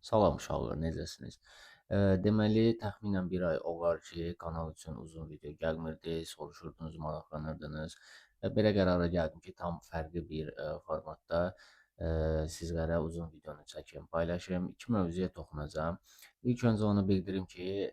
Salam uşaqlar, necəsiniz? Deməli, təxminən bir ay olar ki, kanal üçün uzun video gəlmirdi, soruşurdunuz, maraqlanırdınız. Belə qərara gəldim ki, tam fərqli bir formatda sizlərə uzun videonu çəkim, paylaşım. İki mövzuya toxunacağam. İlk öncə onu bildirim ki,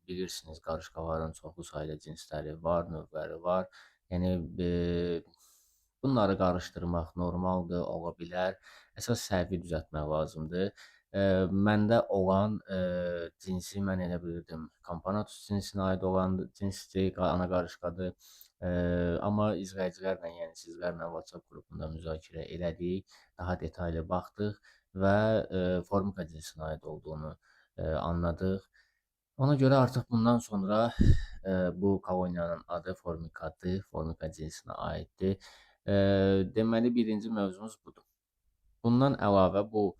bilirsiniz, qarışqaların çoxlu sayda cinsləri var, növləri var. Yəni, bunları qarışdırmaq normaldır, ola bilər. Əsas səhvi düzəltmək lazımdır. Məndə olan cinsi mən elə bilirdim Camponotus cinsinə aid olan cinsdir, ana qarışqadır. Amma izləyicilərlə, yəni sizlərlə WhatsApp qrupunda müzakirə elədik, daha detaylı baxdıq və Formica cinsinə aid olduğunu anladıq. Ona görə artıq bundan sonra bu koloniyanın adı Formicadır, Formica cinsinə aiddir. Deməli, birinci mövzumuz budur. Bundan əlavə bu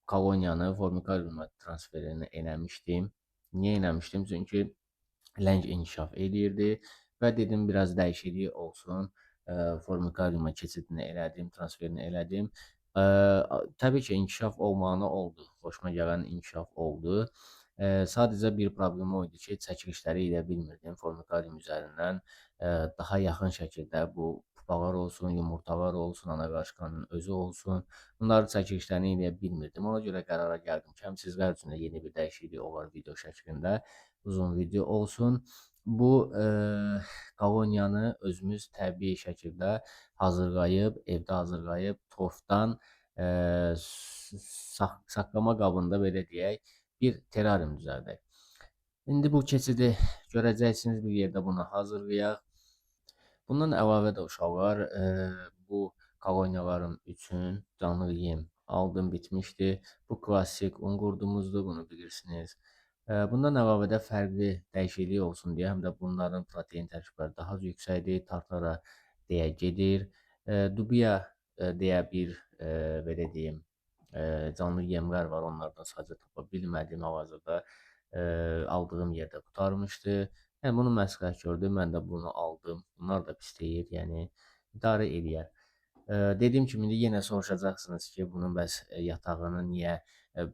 koloniyanı Formicariuma transferini eləmişdim. Niyə eləmişdim? Çünki ləng inkişaf eləyirdi və dedim biraz dəyişiklik olsun. Formicariuma keçidini elədim, transferini elədim. Təbii ki, inkişaf olmağına oldu. Xoşuma gələn inkişaf oldu. Sadəcə bir problemi o idi ki, çəkilişləri eləyə bilmirdim Formicarium üzərindən. Daha yaxın şəkildə bu pupalar olsun, yumurtalar olsun, ana qarışqanın özü olsun, bunların çəkilişlərini eləyə bilmirdim. Ona görə qərara gəldim ki, həm sizlər üçün də yeni bir dəyişiklik olar video şəklində, uzun video olsun. Bu koloniyanı özümüz təbii şəkildə hazırlayıb, evdə hazırlayıb torfdan saxlama qabında belə deyək, bir terarium düzəldək. İndi bu keçidi görəcəksiniz, bir yerdə bunu hazırlayaq. Bundan əlavə də uşaqlar, bu koloniyalarım üçün canlı yem aldım, bitmişdi. Bu klassik un qurdumuzdur, bunu bilirsiniz. Bundan əlavə də fərqli dəyişiklik olsun deyə, həm də bunların protein tərkibləri daha yüksəkdir, tartara deyə gedir. Dubiya deyə bir, belə deyim, canlı yemlər var, onlardan sadəcə tapa bilmədim hal-hazırda. Aldığım yerdə qurtarmışdı. Yəni, bunu məsləhət gördüm, mən də bunu aldım. Bunlar da pis deyil, yəni idarə eləyər. Dediyim kimi, indi yenə soruşacaqsınız ki, bunun bəs yatağını niyə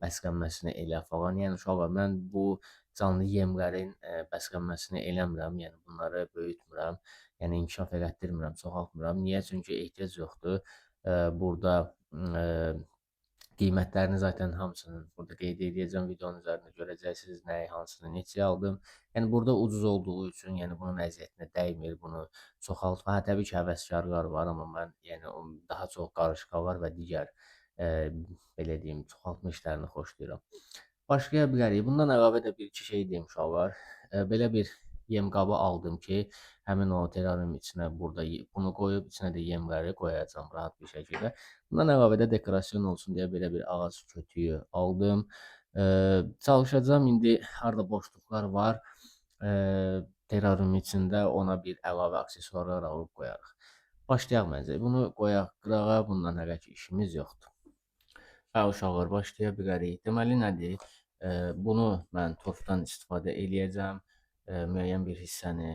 bəslənməsini elə falan. Yəni, uşaqlar, mən bu canlı yemlərin bəslənməsini eləmirəm, yəni bunları böyütmürəm, yəni inkişaf elətdirmirəm, çoxaltmıram. Niyə? Çünki ehtiyac yoxdur. Burada qiymətlərini zaten hamısının burada qeyd edəcəm, videonun üzərində görəcəksiniz nəyi, hansını, neçəyə aldım. Yəni, burada ucuz olduğu üçün, yəni bunun əziyyətinə dəymir, bunu çoxaltma. Hə, təbii ki, həvəskarlar var, amma mən, yəni, daha çox qarışqalar və digər, belə deyim, çoxaltma işlərini xoşlayıram. Başlaya bilərik. Bundan əlavə də bir-iki şey deyim uşaqlar. Belə bir yem qabı aldım ki, həmin o terarium içinə burada bunu qoyub, içinə də yemləri qoyacağam rahat bir şəkildə. Bundan əlavə də dekorasyon olsun deyə belə bir ağac kötüyü aldım. Çalışacağam indi harda boşluqlar var, terarium içində ona bir əlavə aksesuarlar alıb qoyarıq. Başlayaq məncə. Bunu qoyaq qırağa, bundan hələ ki işimiz yoxdur. Hə, uşaqlar, başlaya bilərik. Deməli, nədir? Bunu mən torfdan istifadə eləyəcəm. Müəyyən bir hissəni,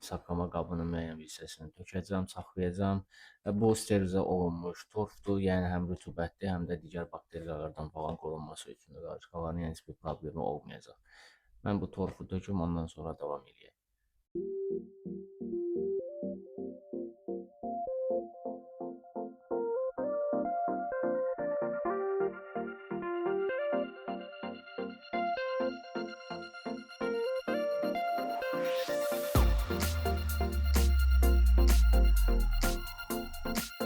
saxlama qabının müəyyən bir hissəsini tökəcəm, saxlayacağam. Bu sterilizə olunmuş torfdur, yəni həm rütubətli, həm də digər bakteriyalardan falan qorunması üçün qarışqaların, yəni heç bir problemi olmayacaq. Mən bu torfu töküm, ondan sonra davam eləyək.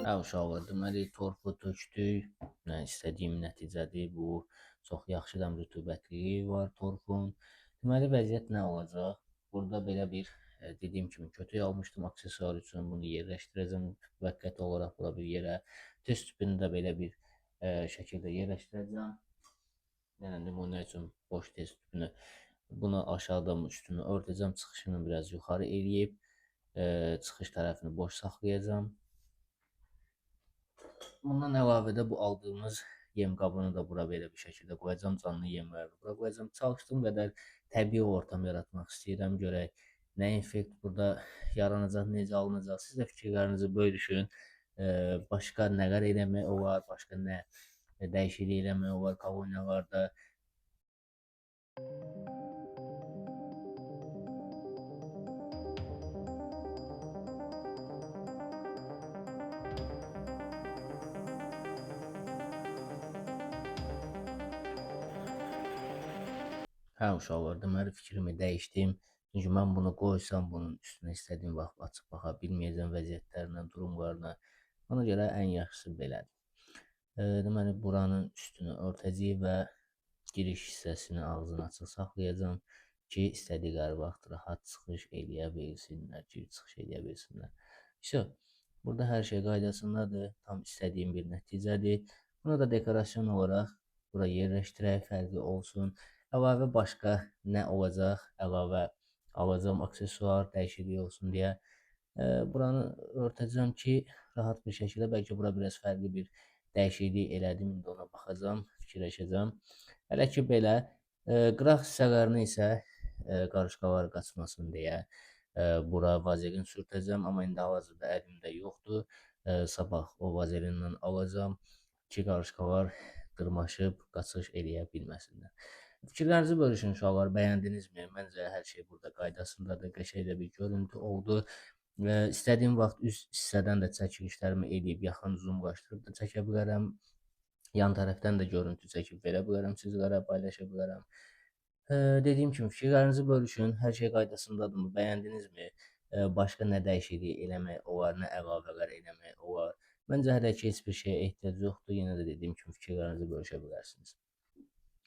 Hə, uşaqlar, deməli, torfu tökdük. Mən istədiyim nəticədir bu. Çox yaxşı da rütubətliliyi var torfun. Deməli, vəziyyət nə olacaq? Burada belə bir, dediyim kimi, kötük almışdım aksesuar üçün. Bunu yerləşdirəcəm müvəqqəti olaraq bura bir yerə. Test tüpünü də belə bir şəkildə yerləşdirəcəm. Yəni, nümunə üçün boş test tüpünü bunu aşağıdan üstünü örtəcəm, çıxışını biraz yuxarı eləyib, çıxış tərəfini boş saxlayacağam. Bundan əlavə də bu aldığımız yem qabını da bura belə bir şəkildə qoyacağam, canlı yemləri bura qoyacağam. Çalışdığım qədər təbii ortam yaratmaq istəyirəm, görək nə effekt burada yaranacaq, necə alınacaq. Siz də fikirlərinizi bölüşün. Başqa nələr eləmək olar, başqa nə dəyişiklik eləmək olar koloniyalarda. Hə uşaqlar, deməli fikrimi dəyişdim. Çünki mən bunu qoysam, bunun üstünə istədiyim vaxt açıb baxa bilməyəcəm vəziyyətlərinə, durumlarına. Ona görə ən yaxşısı belədir. Deməli, buranın üstünü örtəcəyik və giriş hissəsini ağzını açıq saxlayacağam ki, istədikləri vaxt rahat çıxış eləyə bilsinlər, giriş çıxış eləyə bilsinlər. Vəsə, burada hər şey qaydasındadır, tam istədiyim bir nəticədir. Bunu da dekorasyon olaraq bura yerləşdirək, fərqli olsun. Əlavə başqa nə olacaq? Əlavə alacağım aksesuar, dəyişiklik olsun deyə. Buranı örtəcəm ki, rahat bir şəkildə, bəlkə bura biraz fərqli bir dəyişiklik elədim, indi ona baxacağam, fikirləşəcəm. Hələ ki belə, qıraq hissələrini isə qarışqalar qaçmasın deyə bura vazelin sürtəcəm, amma indi hal-hazırda əlimdə yoxdur. Sabah o vazelinlə alacağam ki, qarışqalar dırmaşıb qaçış eləyə bilməsinlər. Fikirlərinizi bölüşün uşaqlar, bəyəndinizmi? Məncə hər şey burada qaydasındadır, qəşəng də bir görüntü oldu. İstədiyim vaxt üst hissədən də çəkilişlərimi eləyib yaxın zoomlaşdırıb da çəkə bilərəm. Yan tərəfdən də görüntü çəkib verə bilərəm, sizlərə paylaşa bilərəm. Dediyim kimi fikirlərinizi bölüşün, hər şey qaydasındadırmı, bəyəndinizmi? Başqa nə dəyişiklik eləmək olar, nə əlavələr eləmək olar? Məncə hələ ki heç bir şeyə ehtiyac yoxdur. Yenə də dediyim kimi fikirlərinizi bölüşə bilərsiniz.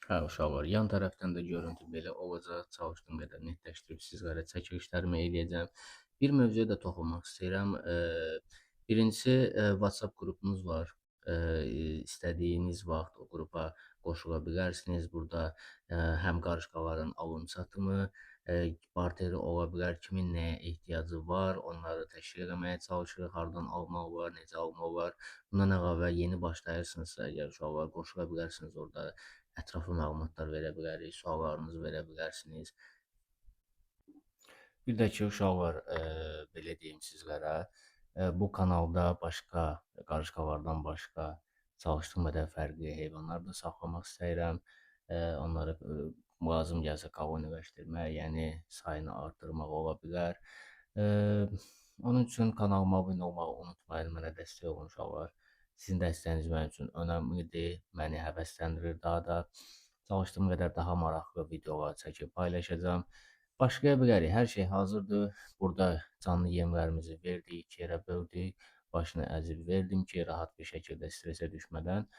Hə uşaqlar, yan tərəfdən də görüntü belə olacaq. Çalışdığım qədər netləşdirib sizlərə çəkilişlərimi eləyəcəm. Bir mövzuya da toxunmaq istəyirəm. Birincisi, WhatsApp qrupumuz var. İstədiyiniz vaxt o qrupa qoşula bilərsiniz. Burada həm qarışqaların alım-satımı, barteri ola bilər, kimin nəyə ehtiyacı var, onları təşkil eləməyə çalışırıq, hardan almaq olar, necə almaq olar. Bundan əlavə yeni başlayırsınızsa əgər uşaqlar, qoşula bilərsiniz orada. Ətraflı məlumatlar verə bilərik, suallarınızı verə bilərsiniz. Bir də ki, uşaqlar, belə deyim sizlərə, bu kanalda başqa qarışqalardan başqa çalışdığım qədər fərqli heyvanlar da saxlamaq istəyirəm. Onları lazım gəlsə koloniyalaşdırmaq, yəni sayını artırmaq ola bilər. Onun üçün kanalıma abunə olmağı unutmayın, mənə dəstək olun uşaqlar. Sizin dəstəyiniz mənim üçün önəmlidir, məni həvəsləndirir daha da. Çalışdığım qədər daha maraqlı videolar çəkib paylaşacağam. Başlaya bilərik, hər şey hazırdır. Burada canlı yemlərimizi verdik, iki yerə böldük. Başını əzib verdim ki, rahat bir şəkildə stresə düşmədən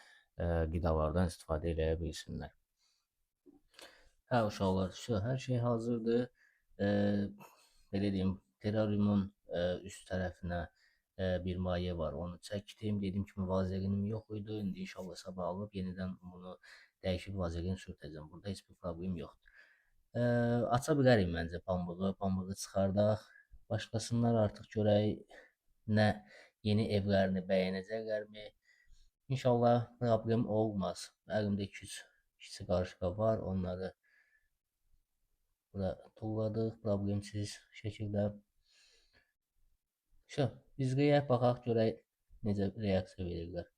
qidalardan istifadə eləyə bilsinlər. Hə uşaqlar, hər şey hazırdır. Belə deyim, terrariumun üst tərəfinə bir maye var, onu çəkdim. Dediyim kimi vazelinim yox idi. İndi inşallah sabah alıb yenidən bunu dəyişib vazelin sürtəcəm. Burada heç bir problem yoxdur. Aça bilərik məncə pambığı. Pambığı çıxardaq. Başlasınlar artıq görək nə yeni evlərini bəyənəcəklərmi? İnşallah problem olmaz. Əlimdə 2-3 işçi qarışqa var. Onları bura tulladıq problemsiz şəkildə. Şö, izləyək, baxaq görək necə reaksiya verirlər.